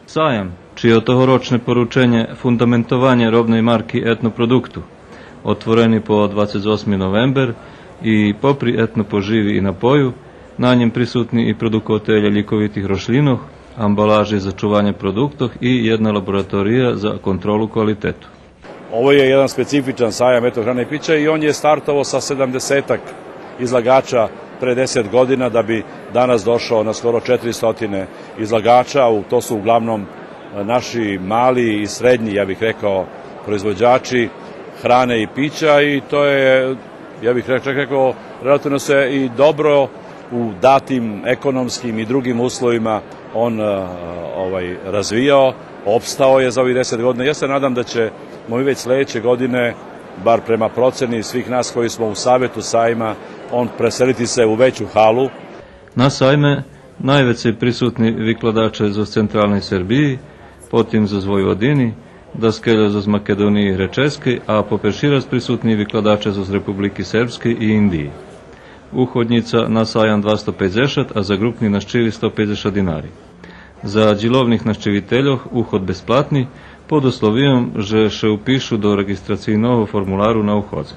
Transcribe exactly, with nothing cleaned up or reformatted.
Саям, чийо тогорочне порученє фундаментованє робней марки Етнопродукту, отворени по двацец осми новембер и попри етнопоживи и напою, на нєм присутни и продукователє лїковитих рошлїнох, амбалажи за чуванє продуктох и єдна лаборатория за контролу квалитету. Ovo je jedan specifičan sajam, eto, hrane i pića i on je startovao sa sedamdesetak izlagača pre deset godina da bi danas došao na skoro četiri stotine izlagača. U, to su uglavnom, e, naši mali i srednji, ja bih rekao, proizvođači hrane i pića i to je, ja bih re-, čak rekao, relativno se i dobro u datim ekonomskim i drugim uslovima on, e, ovaj, razvijao, opstao je za ovih deset godina. Ja se nadam da ćemo mi već sledeće godine, bar prema proceni svih nas koji smo u Savetu sajma, on preseliti se u veću halu. На сайме найвецей присутни викладаче зоз централней Сербиї, потим зоз Войводини, даскельо зоз Македониї и Греческей, а по перши раз присутни викладаче зоз Републики Сербскей и Индиї. Уходнїца на саям двасто пейдзешат, а за ґрупни нащиви сто пейдзешат динари. За дїловних нащивительох уход безплатни, под условийом же ше упишу до реґистрацийного формулару на уходзе.